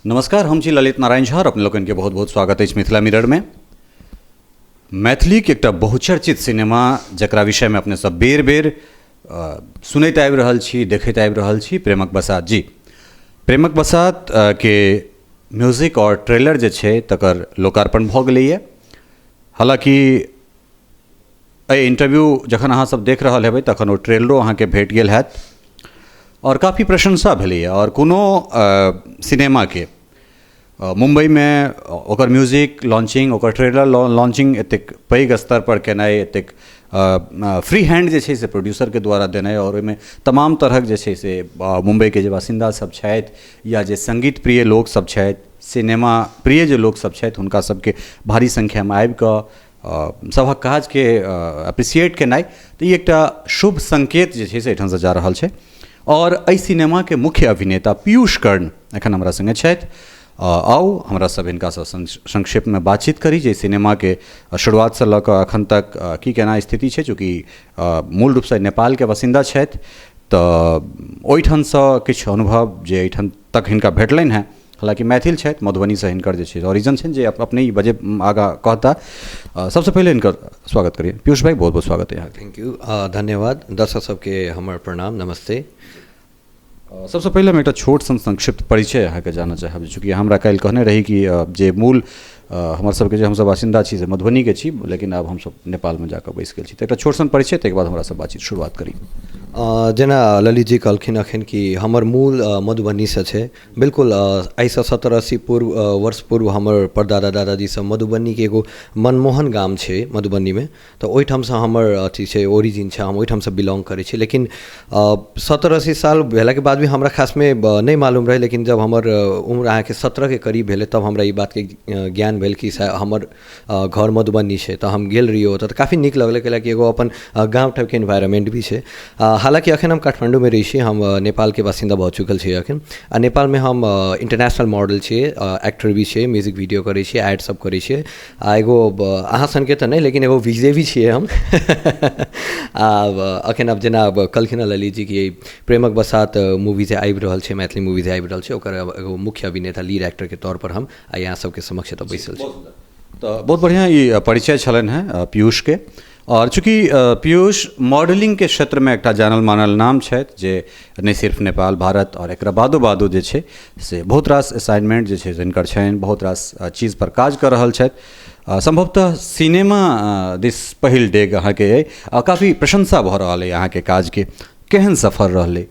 नमस्कार, हम छी ललित नारायण झा और अपने लोकनि के बहुत बहुत स्वागत अछि मिथिला मिरर में। मैथिलीके एकटा बहुचर्चित सिनेमा जकरा विषयमे अपने सब बेर बेर सुनैत आबि रहल छी, देखैत आबि रहल छी, प्रेमक बसात। जी, प्रेमक बसात के म्यूजिक और ट्रेलर जे छै तकर लोकार्पण भऽ गेलैए। हालाँकि एहि इंटरव्यू जखन अहाँ सब देख रहल हेबै तखन ओ ट्रेलरो अहाँके भेट गेल हैत और काफी प्रशंसा भेलैए। और कोनो सिनेमाके मुम्बईमे ओकर म्यूजिक लॉन्चिंग, ओकर ट्रेलर लॉन्चिंग एतेक पैघ स्तर पर केनाइ, एतेक फ्री हैंड जे छै से प्रोड्यूसरके द्वारा देनाइ और ओहिमे तमाम तरहक जे छै से मुम्बईके जे बासिन्दा सब छथि या जे सङ्गीत प्रिय लोक सब छथि, सिनेमा प्रिय जे लोक सब छथि, हुनका सबके भारी संख्यामे आबिकऽ सभक काजके अप्रिसिएट केनाइ, तऽ ई एकटा शुभ संकेत जे छै से एहिठामसँ जा रहल छै। और एहि सिनेमाके मुख्य अभिनेता पीयूष कर्ण एखन हमरा सङ्गे छथि। आउ हमरा सब हिनकासँ संक्षेपमे बातचीत करी जे सिनेमाके शुरुआतसँ लऽ कऽ एखन तक की केना स्थिति छै। चूँकि मूल रूपसँ नेपालके बासिन्दा छथि तऽ ओहिठामसँ किछु अनुभव जे एहिठाम तक हिनका भेटलनि हेँ। हालाँकि मैथिल छथि, मधुबनीसँ हिनकर जे छै ओरिजिन छनि, जे अपने ही बजे आगाँ कहता। सबसँ पहिले हिनकर स्वागत करिए। पीयूष भाई, बहुत बहुत स्वागत है अहाँके। Thank you, धन्यवाद। दर्शक सबके हमर प्रणाम, नमस्ते। सबसँ पहिले हम एकटा छोट सन संक्षिप्त परिचय अहाँके जानऽ चाहब। चूँकि हमरा काल्हि कहने रही कि जे मूल हमर सबके जे हमसब बासिन्दा छी से मधुबनीके छी, लेकिन आब हमसब नेपालमे जाकऽ बैसि गेल छी, तऽ एकटा छोट सन परिचय, ताहिके बाद हमरा सब बातचीत शुरुआत करी। जेना ललित जी कहलखिन अखन कि हमर मूल मधुबनीसँ छै। बिल्कुल, एहिसँ 70-80 पूर्व वर्ष पूर्व हमर परदादा दादाजी सब मधुबनीके एगो मनमोहन गाम छै मधुबनीमे, तऽ ओहिठामसँ हमर अथी छै, ओरिजिन छै, हम ओहिठामसँ बिलोंग करै छी। लेकिन 70-80 साल भेलाके बाद भी हमरा खासमे नहि मालूम रहै, लेकिन जब हमर उम्र अहाँके 17के करीब भेलै तब हमरा ई बातके ज्ञान भेल कि हमर घर मधुबनी छै। तऽ हम गेल रहियै ओतऽ, तऽ काफी नीक लगलै, कैलाकि एगो अपन गाँव टाइपके इन्वायरमेंट भी छै। हालाँकि अखन हम काठमाण्डूमे रहै छी, हम नेपालके बासिन्दा भऽ चुकल छी अखन, आ नेपालमे हम इंटरनेशनल मॉडल छियै, एक्टर भी छियै, म्यूजिक वीडियो करै छियै, एड सब करै छियै, आ एगो अहाँ सनके तऽ नहि, लेकिन एगो वीजे भी छियै हम। आब अखन आब जेना कहलखिन हँ ललित जी कि प्रेमक बसात मूवी जे आबि रहल छै, मैथिली मूवी जे आबि रहल छै, ओकर एगो मुख्य अभिनेता, लीड एक्टरके तौर पर हम आइ अहाँ सबके समक्ष एतऽ बैसल छी। तऽ बहुत बढ़िआँ ई परिचय छलनि हेँ पीयूषके। और चूँकि पीयूष मॉडलिंगके क्षेत्रमे एकटा जानल मानल नाम छथि, जे नहि सिर्फ नेपाल, भारत और एकरा बादो बादो जे छै से बहुत रास असाइनमेंट जे छै से हिनकर छनि, बहुत रास चीज पर काज कऽ रहल छथि। सम्भवतः सिनेमा दिस पहिल डेग अहाँके अइ आ काफी प्रशंसा भऽ रहल अइ अहाँके काजके। केहन सफर रहलै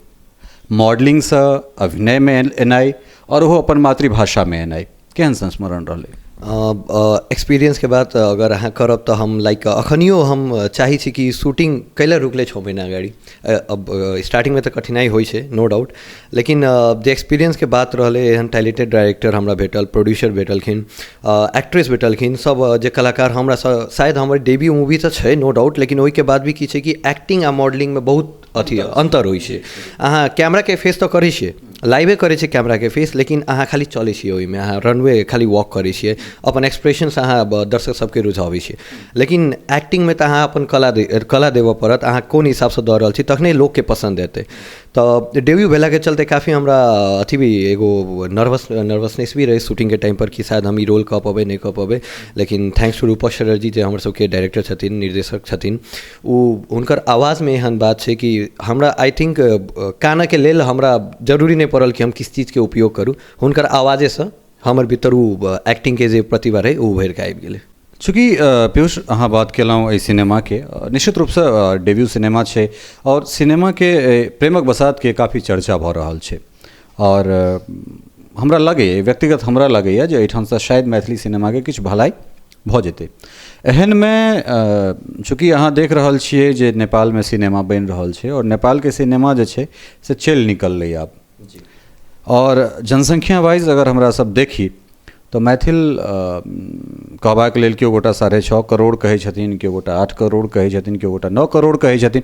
मॉडलिंगसँ अभिनयमे एनाइ आओर ओहो अपन मातृभाषामे एनाइ, केहन संस्मरण रहलै? एक्सपीरियंसके बात अगर अहाँ करब तऽ हम लाइक अखनियो हम चाहै छी कि शूटिंग कैला रुकलै 6 महीना अगाडि। अब स्टार्टिंगमे तऽ कठिनाइ होइ छै, नो डाउट, लेकिन जे एक्सपीरियंसके बात रहलै, एहन टैलेंटेड डायरेक्टर हमरा भेटल, प्रोड्यूसर भेटलखिन, एक्ट्रेस भेटलखिन, सब जे कलाकार हमरासँ, शायद हमर डेब्यू मूवी तऽ छै नो डाउट, लेकिन ओहिके बाद भी की छै कि एक्टिंग आ मॉडलिंगमे बहुत अथी अन्तर होइ छै। अहाँ कैमराके फेस तऽ करै छियै, लाइवे करै छियै कैमराके फेस, लेकिन अहाँ खाली चलै छियै ओहिमे, अहाँ रनवे खाली वॉक करै छियै, अपन एक्सप्रेशनसँ अहाँ दर्शक सबके रुझाबै छियै। लेकिन एक्टिंगमे तऽ अहाँ अपन कला देबऽ पड़त, अहाँ कोन हिसाबसँ दऽ रहल छी तखने लोकके पसन्द एतै। तऽ डेब्यू भेलाके चलते काफी हमरा अथी भी एगो नर्वसनेस भी रहै शूटिंगके टाइमपर कि शायद हम ई रोल कऽ पबै नहि कऽ पबै, लेकिन thanks to रूपक शरण जी जे हमर सबके डायरेक्टर छथिन, निर्देशक छथिन, ओ हुनकर आवाजमे एहन बात छै कि हमरा I think कानऽके लेल हमरा जरूरी नहि पड़ल कि हम किस चीजके उपयोग करू, हुनकर आवाजेसँ हमर भीतर ओ एक्टिंगके जे प्रतिभा रहै ओ उभरिके आबि गेलै। चूँकि पीयूष अहाँ बात केलहुँ एहि सिनेमाके, निश्चित रूपसँ डेब्यू सिनेमा छै और सिनेमाके प्रेमक बसातके काफी चर्चा भऽ रहल छै और हमरा लगैए, व्यक्तिगत हमरा लगैए जे एहिठामसँ शायद मैथिली सिनेमाके किछु भलाइ भऽ जेतै। एहनमे चूँकि अहाँ देख रहल छियै जे नेपालमे सिनेमा बनि रहल छै और नेपालके सिनेमा जे छै से चलि निकललै आब, और जनसंख्या वाइज अगर हमरा सब देखी तऽ मैथिल कहबाक लेल केओ गोटा 6.5 करोड़ कहै छथिन, केओ गोटा 8 करोड़ कहै छथिन, केओ गोटा 9 करोड़ कहै छथिन।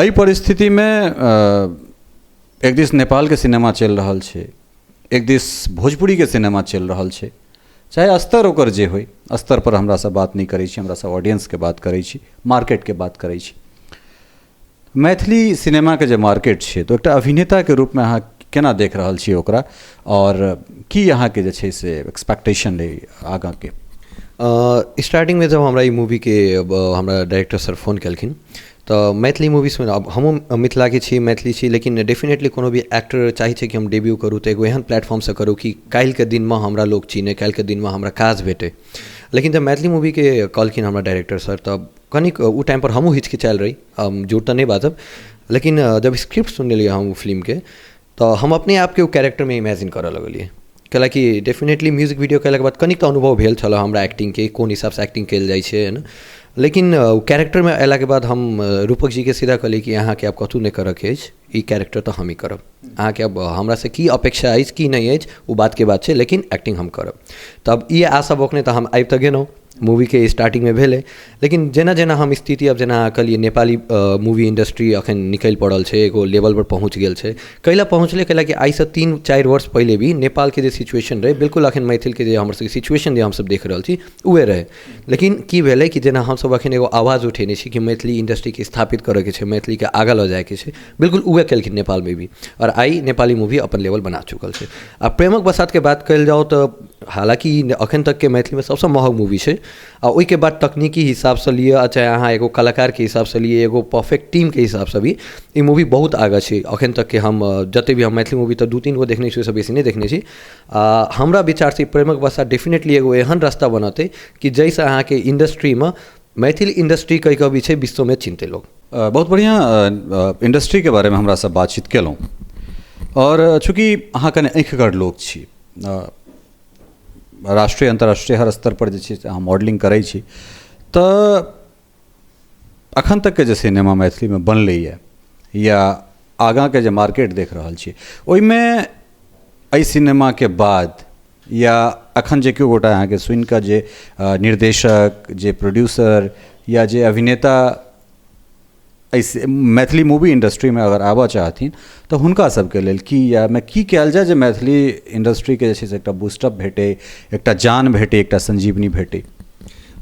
एहि परिस्थितिमे एक दिस नेपालके सिनेमा चलि रहल छै, एक दिस भोजपुरीके सिनेमा चलि रहल छै, चाहे स्तर ओकर जे होइ, स्तर पर हमरा सब बात नहि करै छी, हमरा सब ऑडियंसके बात करै छी, मार्केटके बात करै छी। मैथिली सिनेमाके जे मार्केट छै तऽ एकटा अभिनेताके रूपमे अहाँ केना देख रहल छी ओकरा आओर की अहाँके जे छै से एक्सपेक्टेशन अइ आगाँके? स्टार्टिंगमे जब हमरा ई मूवीके हमरा डायरेक्टर सर फोन केलखिन तऽ मैथिली मूवीसमे आब हमहूँ मिथिलाके छी, मैथिली छी, लेकिन डेफिनेटली कोनो भी एक्टर चाहै छै कि हम डेब्यू करू तऽ एगो एहन प्लेटफॉर्मसँ करू कि काल्हिके दिनमे हमरा लोक चिन्है, काल्हिके दिनमे हमरा काज भेटै। लेकिन जब मैथिली मूवीके कहलखिन हमरा डायरेक्टर सर तऽ कनिक ओ टाइमपर हमहूँ हिचकिचायल रही, हम झूठ तऽ नहि बाजब, लेकिन जब स्क्रिप्ट सुनलियै हम ओ फिल्मके तऽ हम अपने आपके ओ कैरेक्टरमे इमेजिन करऽ लगलियै। कैलाकि डेफिनेटली म्यूजिक वीडियो केलाके बाद कनिक तऽ अनुभव भेल छलै हमरा एक्टिङ्गके, कोन हिसाबसँ एक्टिङ्ग कयल जाइ छै, है ने। लेकिन ओ कैरेक्टरमे अयलाके बाद हम रूपक जीके सीधा कहलियै कि अहाँके आब कतहु नहि करऽके अछि, ई कैरेक्टर तऽ हमही करब, अहाँके अब हमरासँ की अपेक्षा अछि की नहि अछि ओ बातके बात छै, लेकिन एक्टिंग हम करब। तब ई आशा बौखने तऽ हम आबि तऽ गेलहुँ, मूवीके स्टार्टिंगमे भेलै। लेकिन जेना जेना हम स्थिति अब जेना कहलियै नेपाली मूवी इंडस्ट्री अखन निकलि पड़ल छै, एगो लेवलपर पहुँच गेल छै। कैला पहुँचलै? कैलाकि आइसँ 3-4 वर्ष पहिले भी नेपालके जे सिचुएशन रहै बिल्कुल अखन मैथिलके जे हमर सबके सिचुएशन जे हमसब देख रहल छी उहे रहै। लेकिन की भेलै कि जेना हमसब अखन एगो आवाज उठेने छी कि मैथिली इंडस्ट्रीके स्थापित करऽके छै, मैथिलीके आगाँ लऽ जाइके छै, बिल्कुल उहे केलखिन नेपालमे भी, आओर आइ नेपाली मूवी अपन लेवल बना चुकल छै। आ प्रेमक बसातके बात कयल जाउ तऽ हालाँकि अखन तकके मैथिलीमे सबसँ महग मूवी छै, आ ओहिके बाद तकनीकी हिसाबसँ लिअ चाहे अहाँ एगो कलाकारके हिसाबसँ लिअ, एगो परफेक्ट टीमके हिसाबसँ भी ई मूवी बहुत आगाँ छै। अखन तकके हम जते भी हम मैथिली मूवी तऽ 2-3 गो देखने छी, ओहिसँ बेसी नहि देखने छी। आ हमरा विचारसँ प्रेमक बसात डेफिनेटली एगो एहन रास्ता बनतै कि जाहिसँ अहाँके इंडस्ट्रीमे मैथिल इंडस्ट्री कहि कऽ भी छै विश्वमे चिन्हतै लोक। बहुत बढ़िआँ इंडस्ट्रीके बारेमे हमरा सब बातचीत केलहुँ, आओर चूँकि अहाँ कने आँखिगर लोक छी, राष्ट्रीय अन्तर्राष्ट्रीय हर स्तर पर जे छै से अहाँ मॉडलिंग करै छी, तऽ अखन तकके जे सिनेमा मैथिलीमे बनलैए या आगाँके जे मार्केट देख रहल छी ओहिमे एहि सिनेमाके बाद या अखन जे केओ गोटा अहाँके सुनिकऽ जे निर्देशक, जे प्रोड्यूसर या जे अभिनेता एहि मैथिली मूवी इंडस्ट्रीमे अगर आबऽ चाहथिन तऽ हुनका सबके लेल की या मे की कयल जाय जे मैथिली इंडस्ट्रीके जे छै से एकटा बूस्टअप भेटै, एकटा जान भेटै, एकटा संजीवनी भेटै?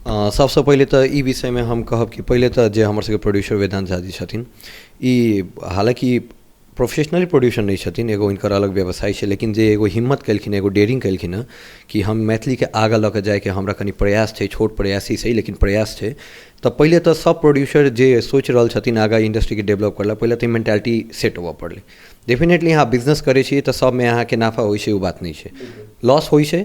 सबसँ पहिले तऽ ई विषयमे हम कहब कि पहिले तऽ जे हमर सबके प्रोड्यूसर वेदांत झा जी छथिन, ई हालाँकि प्रोफेशनली प्रोड्यूसर नहि छथिन, एगो हिनकर अलग व्यवसाय छै, लेकिन जे एगो हिम्मत केलखिन, एगो डेयरिंग केलखिन हँ कि हम मैथिलीके आगाँ लऽ कऽ जाइके हमरा कनि प्रयास छै, छोट प्रयास ही सही लेकिन प्रयास छै। तऽ पहिले तऽ सब प्रोड्यूसर जे सोचि रहल छथिन आगाँ इंडस्ट्रीके डेवलप करला, पहिले तऽ मेंटालिटी सेट होबऽ पड़लै। डेफिनेटली अहाँ बिजनेस करै छी तऽ सबमे अहाँके नाफा होइ छै ओ बात नहि छै, लॉस होइ छै,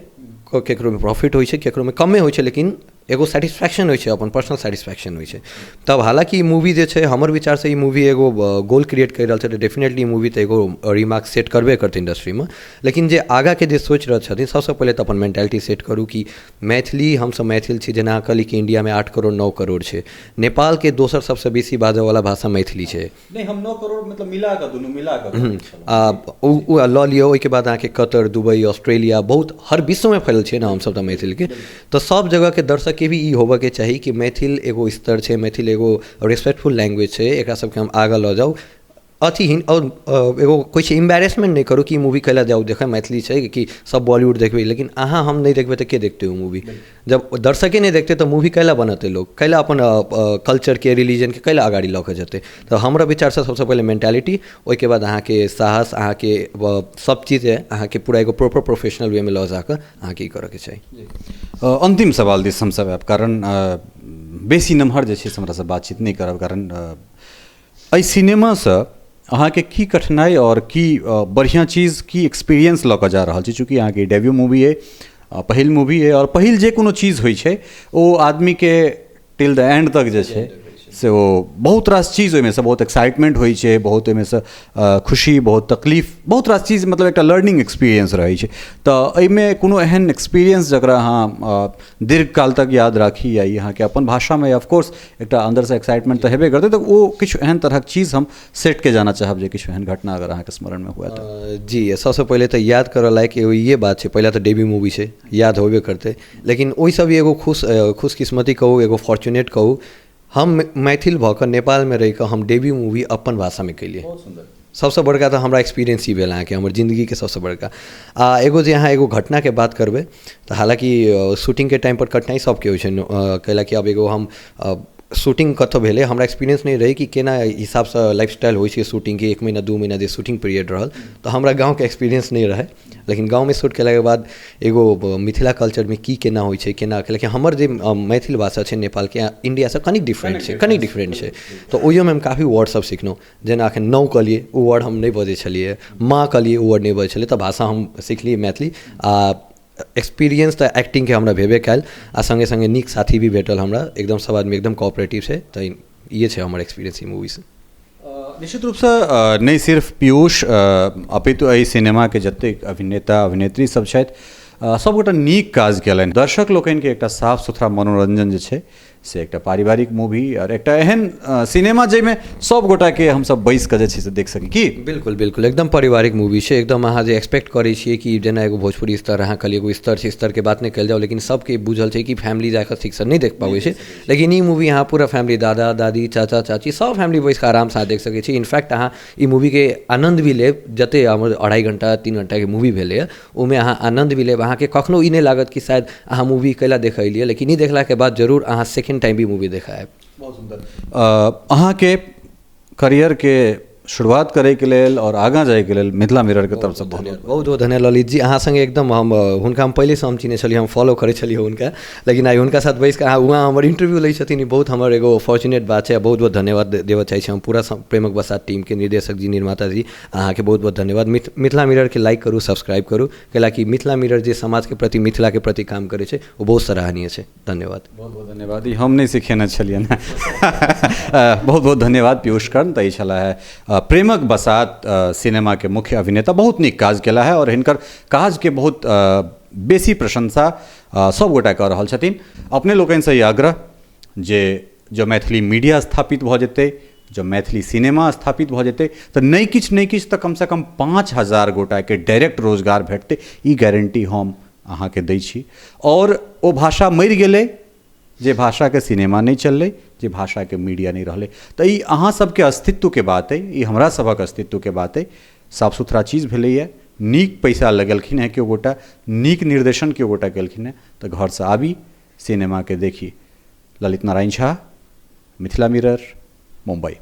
केकरोमे प्रॉफिट होइ छै, केकरोमे कमे होइ छै, लेकिन एगो सेटिस्फैक्शन होइ छै, अपन पर्सनल सेटिस्फैक्शन होइ छै। तब हालाँकि ई मूवी जे छै हमर विचारसँ ई मूवी एगो गोल क्रिएट करि रहल छै, तऽ डेफिनेटली ई मूवी तऽ एगो रिमार्क सेट करबे करतै इंडस्ट्रीमे। लेकिन जे आगाँके जे सोचि रहल छथिन सबसँ पहिले तऽ अपन मेंटालिटी सेट करू कि मैथिली, हमसब मैथिल छी, जेना कहली कि इंडियामे 8 करोड़ 9 करोड़ छै, नेपालके दोसर सबसँ बेसी बाजऽवला भाषा मैथिली छै। नहि, हम 9 करोड़ मतलब मिला कऽ, दुनू मिला कऽ ओ लऽ लियौ। ओहिके बाद अहाँके कतर, दुबई, ऑस्ट्रेलिया, बहुत हर विश्वमे फैलल छै ने हमसब तऽ मैथिलके, तऽ सब जगहके दर्शकके भी ई होबऽके चाही कि मैथिल एगो स्तर छै, मैथिल एगो रेस्पेक्टफुल लैंग्वेज छै, एकरा सबके हम आगाँ लऽ जाउ। अथी और एगो किछु एम्बेरेसमेंट नहि करू कि मूवी कैला जाउ देखै, मैथिली छै कि सब बॉलीवुड देखबै, लेकिन अहाँ हम नहि देखबै तऽ के देखतै ओ मूवी? जब दर्शके नहि देखतै तऽ मूवी कैला बनतै? लोक कैला अपन कल्चरके, रिलीजनके कैला अगाडि लऽ कऽ जेतै? तऽ हमरा विचारसँ सबसँ पहिले मेंटालिटी, ओहिके बाद अहाँके साहस, अहाँके सब चीज अहाँके पूरा एगो प्रॉपर प्रोफेशनल वेमे लऽ जाकऽ अहाँके ई करऽके चाही। अन्तिम सवाल दिस हमसब आयब, कारण बेसी नमहर जे छै से हमरासँ बातचीत नहि करब, कारण एहि सिनेमासँ अहाँके की कठिनाइ आओर की बढ़िआँ चीज, की एक्सपीरियंस लऽ कऽ जा रहल छी? चूँकि अहाँके डेब्यू मूवी अइ, पहिल मूवी अइ, आओर पहिल जे कोनो चीज होइ छै ओ आदमीके टिल the end तक जे छै से ओ बहुत रास चीज ओहिमेसँ बहुत एक्साइटमेंट होइ छै, बहुत ओहिमेसँ खुशी, बहुत तकलीफ, बहुत रास चीज, मतलब एकटा लर्निंग एक्सपीरियंस रहै छै। तऽ एहिमे कोनो एहन एक्सपीरियंस जकरा अहाँ दीर्घकाल तक याद राखी, या ई अहाँके अपन भाषामे ऑफकोर्स एकटा अन्दरसँ एक्साइटमेंट तऽ हेबे करतै, तऽ ओ किछु एहन तरहक चीज हम सेटके जाना चाहब जे किछु एहन घटना अगर अहाँके स्मरणमे हुए तऽ। जी, सबसँ पहिले तऽ याद करऽ लायक एगो इहे बात छै, पहिला तऽ डेब्यू मूवी छै, याद होबे करतै, लेकिन ओहिसँ भी एगो खुशकिस्मती कहू, एगो फॉर्चुनेट कहू, हम मैथिल भऽ कऽ नेपालमे रहि कऽ हम डेब्यू मूवी अपन भाषामे केलियै। सबसँ बड़का तऽ हमरा एक्सपीरियंस ई भेल अहाँके हमर जिन्दगीके सबसँ बड़का। आ एगो जे अहाँ एगो घटनाके बात करबै तऽ हालाँकि शूटिंगके टाइमपर कठिनाइ सबके होइ छै, कैलाकि अब एगो हम शूटिंग कतऽ भेलै, हमरा एक्सपीरियंस नहि रहै कि केना हिसाबसँ लाइफस्टाइल होइ छै शूटिंगके। 1 महीना 2 महीना जे शूटिंग पीरियड रहल तऽ हमरा गाँवके एक्सपीरियंस नहि रहै, लेकिन गाँवमे शूट केलाके बाद एगो मिथिला कल्चरमे की केना होइ छै केना, लेकिन हमर जे मैथिल भाषा छै नेपालके इण्डियासँ कनिक डिफरेंट छै, कनिक डिफरेंट छै। तऽ ओहियोमे हम काफी वर्ड सब सिखलहुँ, जेना एखन नौ कहलियै ओ वर्ड हम नहि बजै छलियै, माँ कहलियै ओ वर्ड नहि बजै छलियै, तऽ भाषा हम सिखलियै मैथिली। आ एक्सपीरियंस तऽ एक्टिंगके हमरा भेबे कयल, आ सङ्गे सङ्गे नीक साथी भी भेटल हमरा, एकदम सब आदमी एकदम कोऑपरेटिव छै। तऽ इहे छै हमर एक्सपीरियंस ई मूवीसँ। निश्चित रूपसँ नहि सिर्फ पीयूष अपितु एहि सिनेमाके जतेक अभिनेता अभिनेत्री सब छथि सबगोटा नीक काज केलनि। दर्शक लोकनिके एकटा साफ सुथरा मनोरंजन जे छै से एकटा पारिवारिक मूवी आओर एकटा एहन सिनेमा जाहिमे सब गोटाके हमसब बैस कऽ जे छै से देख सकी की। बिल्कुल बिल्कुल एकदम पारिवारिक मूवी छै, एकदम अहाँ जे एक्सपेक्ट करै छियै कि जेना एगो भोजपुरी स्तर अहाँ कहलियै एगो स्तर छै, स्तरके बात नहि कयल जाउ, लेकिन सबके बुझल छै कि फैमिली जाकऽ ठीकसँ नहि देख पाबै छै, लेकिन ई मूवी अहाँ पूरा फैमिली दादा दादी चाचा चाची सब फैमिली बैस कऽ आरामसँ देख सकै छी। इनफैक्ट अहाँ ई मूवीके आनन्द भी लेब, जते हमर 2.5 घंटा 3 घंटाके मूवी भेलैए ओहिमे अहाँ आनन्द भी लेब, अहाँके कखनो ई नहि लागत कि शायद अहाँ मूवी कैला देखऽ एलियै, लेकिन ई देखलाके बाद जरूर अहाँ सेकेंड टाइम भी मूवी देखा आयब। बहुत सुंदर। अहाँके करियरके शुरुआत करैके लेल और आगाँ जाइके लेल मिथिला मिररके तरफसँ बहुत बहुत बहुत धन्यवाद ललित जी। अहाँ सङ्गे एकदम हम हुनका हम पहिलेसँ हम चिन्है छलियै, हम फॉलो करै छलियै हुनका, लेकिन आइ हुनका साथ बैस कऽ अहाँ वहाँ हमर इंटरव्यू लै छथिन, ई बहुत हमर एगो फॉर्चुनेट बात छै। बहुत बहुत धन्यवाद देबऽ चाहै छी हम पूरा प्रेमक बसात टीमके, निर्देशक जी, निर्माता जी, अहाँके बहुत बहुत धन्यवाद। मिथिला मिररके लाइक करू, सब्सक्राइब करू, कैलाकि मिथिला मिरर जे समाजके प्रति मिथिलाके प्रति काम करै छै ओ बहुत सराहनीय छै। धन्यवाद। बहुत बहुत धन्यवाद। ई हम नहि सिखेने छलियनि। बहुत बहुत धन्यवाद पीयूष कर्ण। तऽ ई छला है प्रेमक बसात सिनेमाके मुख्य अभिनेता, बहुत नीक काज केला है और हिनकर काजके बहुत बेसी प्रशंसा सब गोटा कऽ रहल छथिन। अपने लोकनिसँ ई आग्रह जे जँ मैथिली मीडिया स्थापित भऽ जेतै, जँ मैथिली सिनेमा स्थापित भऽ जेतै तऽ नहि किछु तऽ कमसँ कम 5000 गोटाके डायरेक्ट रोजगार भेटतै, ई गारंटी हम अहाँके दै छी। और ओ भाषा मरि गेलै जे भाषाके सिनेमा नहि चललै, जे भाषाके मीडिया नहि रहलै। तऽ ई अहाँ सबके अस्तित्वके बात अइ, ई हमरा सभक अस्तित्वके बात अइ। साफ सुथरा चीज भेलैए, नीक पैसा लगेलखिन हेँ केओ गोटा, नीक निर्देशन केओ गोटा केलखिन हेँ, तऽ घरसँ आबी सिनेमाके देखी। ललित नारायण झा, मिथिला मिरर, मुम्बई।